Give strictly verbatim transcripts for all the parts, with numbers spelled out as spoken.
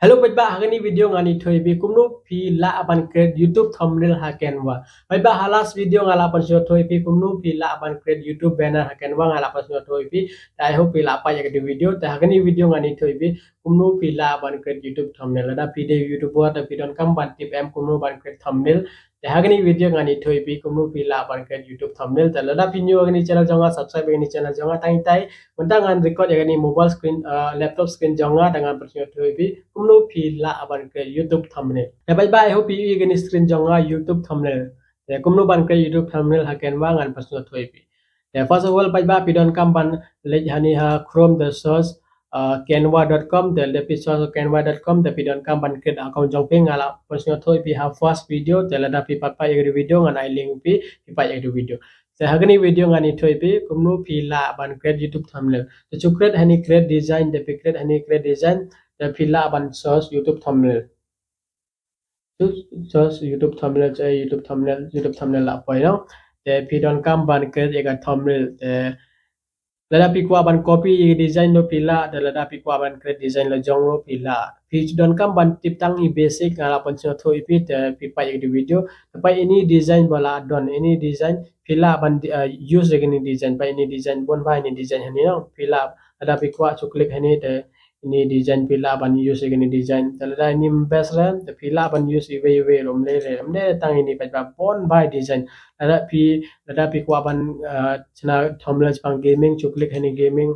Hello paidbah, ha kane ka video ngan ïathuh ïa phi kumno phi lah ban create YouTube thumbnail ha Canva. Paidbah, ha last video nga la pynsngewthuh ïa phi kumno phi lah ban create YouTube banner ha Canva, nga la pynsngewthuh ïa phi. Te I hope phi la peit ïa kane ka video. Te ha kane ka video ngan ïathuh ïa phi kumno phi lah ban create YouTube thumbnail. Lada phi dei YouTuber te phi donkam ban tip em kumno ban create thumbnail, te ha kane ka video ngan ïathuh ïa phi kumno phi lah ban create YouTube thumbnail. Te lada phi new ha kane ka channel jong nga, subscribe ïa kane ka channel jong nga. Tang ita hi, mynta ngan record ïa kane ka mobile screen, uh, laptop screen jong nga, te ngan pynsngewthuh ïa phi kumno phi lah ban create YouTube thumbnail. Te paidbah, I hope phi ïohi ïa kane ka screen jong nga, YouTube thumbnail. Te kumno ban create YouTube thumbnail ha Canva ngan pynsngewthuh ïa phi. Te first of all paidbah, phi donkam ban leit hangne ha Chrome te search, uh, canva dot com, te lada phi search canva dot com te phi donkam ban create account jong phi. Nga la pynsngewthuh ïa phi ha first video, te lada phi pat peit ïa kane ka video ngan ai link ïa phi, phi peit ïa kane ka video. Te ha kane ka video ngan ïathuh ïa phi kumno phi lah ban create YouTube thumbnail. Te shu create hangne create design, te phi create hangne create design, te phi lah ban search YouTube thumbnail. Shu search YouTube thumbnail, eh, YouTube thumbnail, YouTube thumbnail la poi noh. Te phi donkam ban create ïa ka thumbnail, te lada phi kwah ban copy ïa ka design ruh phi lah, te lada phi kwah ban create design la jong ruh phi lah. Phi donkam ban tip tang ïa ka basic, nga la pynsngewthuh ïa phi, te phi peit ïa ka video. Te peit ïa kane ka design ba la don, ïa kane ka design phi lah ban, uh, use ïa kane ka design, peit ïa kane ka design, bun bha ïa kane ka design hangne noh. Phi lah, lada phi kwah shu click hangne te ïa kane ka design phi lah ban use ïa kane ka design. Te lada ïa kane ym best re, te phi lah ban use iwei iwei ruh ym lei re, ym dei tang ïa kane paidbah, bun bha ïa ka design. Lada phi, lada phi kwah ban, uh, shna thumbnail shaphang gaming, shu click hangne gaming.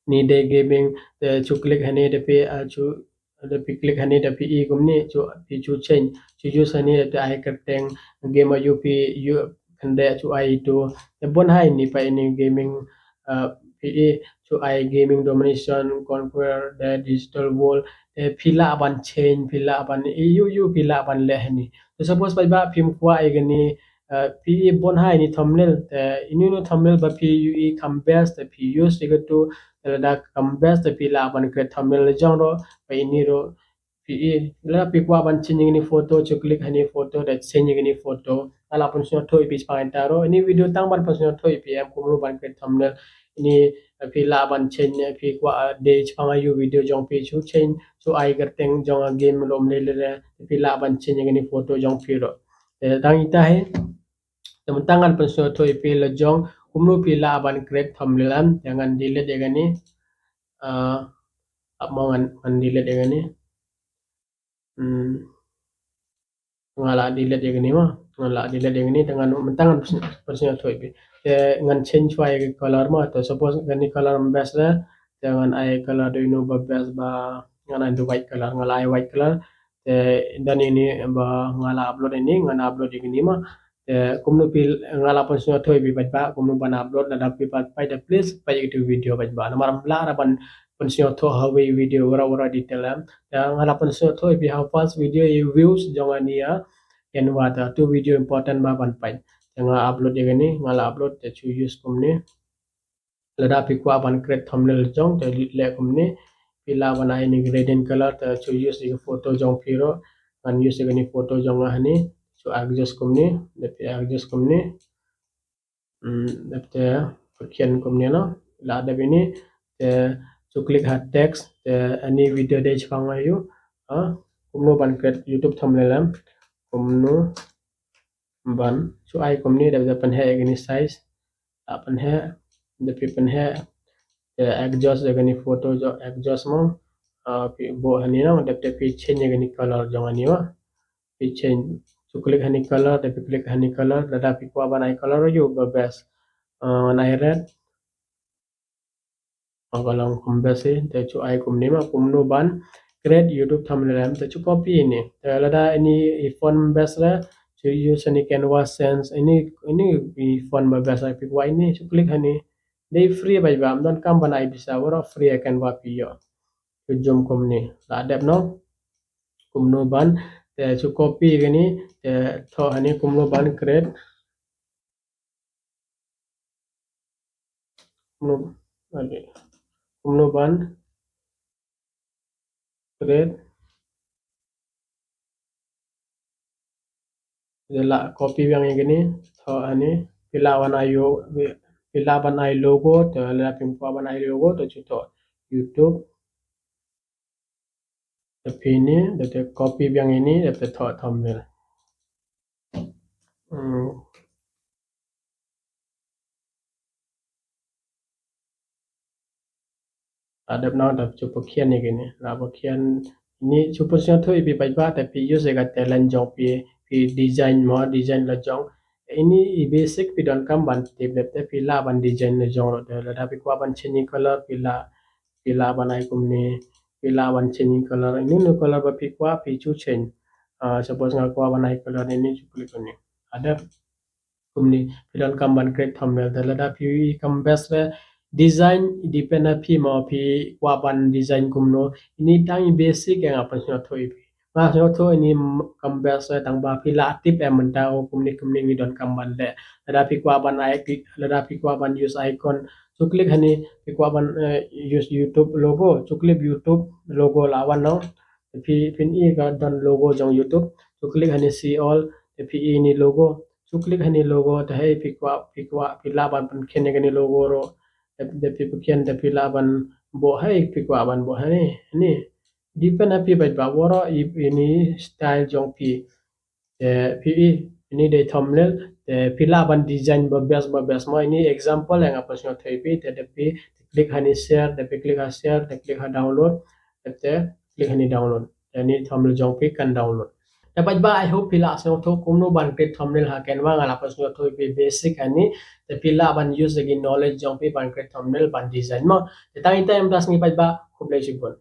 Kane dei gaming, te shu click hangne te phi, uh, shu, te phi click hangne te phi ïohi kumne, shu, phi shu change, shu use hangne te ai kyrteng game aïu phi ïoh khyndiat, shu ai ïa uto. Te bun bha ïa kane, peit ïa kane gaming, uh, phi ïohi shu ai gaming domination, conquer the digital world. Te phi lah ban change, phi lah ban ïoh ïoh phi lah ban leh hangne. Te suppose paidbah phim kwah ïa kane, uh, phi ïohi bun bha ïa kane thumbnail, te ïa kane thumbnail ba phi ïohi kam best te phi use ïa kato. Te lada kam best te phi lah ban create thumbnail la jong ruh, peit ïa kane ruh phi ïohi. Lada phi kwah ban change ïa kane photo, shu click hangne photo, te change ïa kane photo. Nga la pynsngewthuh ïa phi shaphang ita ruh. Ïa kane video tang ban pynsngewthuh ïa phi em kumno ban create thumbnail. Ïa kane, eh, phi lah ban change, eh, phi kwah, eh, dei shaphang aïu video jong phi, shu change, shu ai kyrteng jong, eh, game ruh ym lei lei re, phi lah ban change ïa kane photo jong phi ruh. Eh, tang ita hi. Te mynta ngan pynsngewthuh ïa phi la jong kumno phi lah ban create thumbnail em. Te ngan delete ïa kane. Ah, ap mo ngan, ngan delete ïa kane. Hmm. Nga la delete ïa kane mo. Nga la delete ïa kane, te ngan mynta ngan pynsngewthuh ïa phi. Te ngan change ïa ka color mo. Te suppose kane color ym best re, te ngan ai color dei no ba best ba, ngan ai the white color, nga la ai white color. Te don ïa kane ba nga la upload ïa kane, ngan upload ïa kane mo. Te kumno phi, nga la pynsngewthuh ïa phi paidbah kumno ban upload, lada phi pat peit te please peit ïa kito video paidbah. Namar ym lah re ban pynsngewthuh ha kawei video wara wara detail em. Te nga la pynsngewthuh ïa phi ha first video ïa views jong kane ïa Canva, te tu video important ba ban peit. Te nga upload ïa kane, nga la upload, te shu use kumne. Lada phi kwah ban create thumbnail jong, te leh kumne. Phi lah ban ai ïa kane gradient color, te shu use ïa ka photo jong phi ruh. Ngan use ïa kane photo jong nga hangne, shu adjust kumne, te phi adjust kumne. Hmm, dep te pyrkhat kumne noh. La dep ïa kane, te shu click ha text, te ïa kane video dei shaphang aïu. Ha, kumno ban create YouTube thumbnail em. Kumno ban, shu ai kumne, dep te pynheh ïa kane size. La pynheh, dep phi pynheh, te adjust ïa kane photo jong, adjust mo. Ah, phi buh hangne noh, dep te phi change ïa kane color jong kane mo. Phi change, shu click hangne color, te phi click hangne color, lada phi kwah ban ai color aïu ba best. Ah, ngan ai red. Nga ka long kum best hi, te shu ai kumne mo, kumno ban create YouTube thumbnail em, te shu copy ïa kane. Te lada ïa kane i font best re, shu use ïa kane Canva Sans, ïa kane, ïa kane i font ba best re, phi kwah ïa kane, shu click hangne. Dei free paidbah, ym donkam ban ai pisa, waroh free ha Canva phi ïoh. Shu jum kumne, la dep noh. Kumno ban, te shu copy ïa kane, te thoh hangne kumno ban create. Kumno, ade. Kumno ban create. Te la copy biang ïa kane, thoh hangne, phi lah ban ai, phi lah ban ai logo, te lada phim kwah ban ai logo, te shu thoh YouTube. Te phi ini, te te copy biang ini, te te thoh thumbnail. Hmm. Adep nang dap chupa khian ni kini. Laba khian ni chupa sñiawthuh i phi paidbah, te phi use ka talent jong phi, phi design mo, design la jong. Ini i basic phi donkam ban tip dep te phi lah ban design la jong ro te. Lada phi kwah ban changing color phi lah, phi lah ban ai kumni, phi lah ban changing color. Ini no color ba phi kwah phi chu change. Ah, suppose nga kwah ban ai color ini chu click kumni. Adep kumni phi donkam ban create thumbnail te lada phi kam best re design depend na phi mo phi kwah ban design kumno. Ini tang i basic ïa nga pynsñiawthuh i phi. Nga sñiawthuh ini kam best re tang ba phi lah tip em mynta o kumni kumni ngi donkam ban leh. Lada phi kwah ban ai, lada phi kwah ban use icon, chu click hani. Phi kwah ban, eh, use YouTube logo, chu click YouTube logo la wan no. Te phi phin i ka don logo jong YouTube. Chu click hani see all. Te phi i ni logo. Chu click hani logo te hei phi kwah, phi kwah, phi lah ban pynkhian ïa kani logo ro. Te, te phi pynkhian te phi lah ban buh hei phi kwah ban buh hani, hani. Depend na phi paidbah waroh i, ini style jong phi. Te phi i, ini dei thumbnail. Te phi lah ban design ba best, ba best mo. Ini example ïa nga pynsñiawthuh i phi, te, te phi click hani share, te phi click ha share, te click ha download, te, te click hani download. Te ini thumbnail jong phi kan download. Te paidbah, I hope phi lah sñiawthuh kumno ban create thumbnail ha Canva, nga la pynsñiawthuh i phi basic hani. Te phi lah ban use ïa ki knowledge jong phi ban create thumbnail ban design mo. Te tang ita em das ngi paidbah, khublei shibun.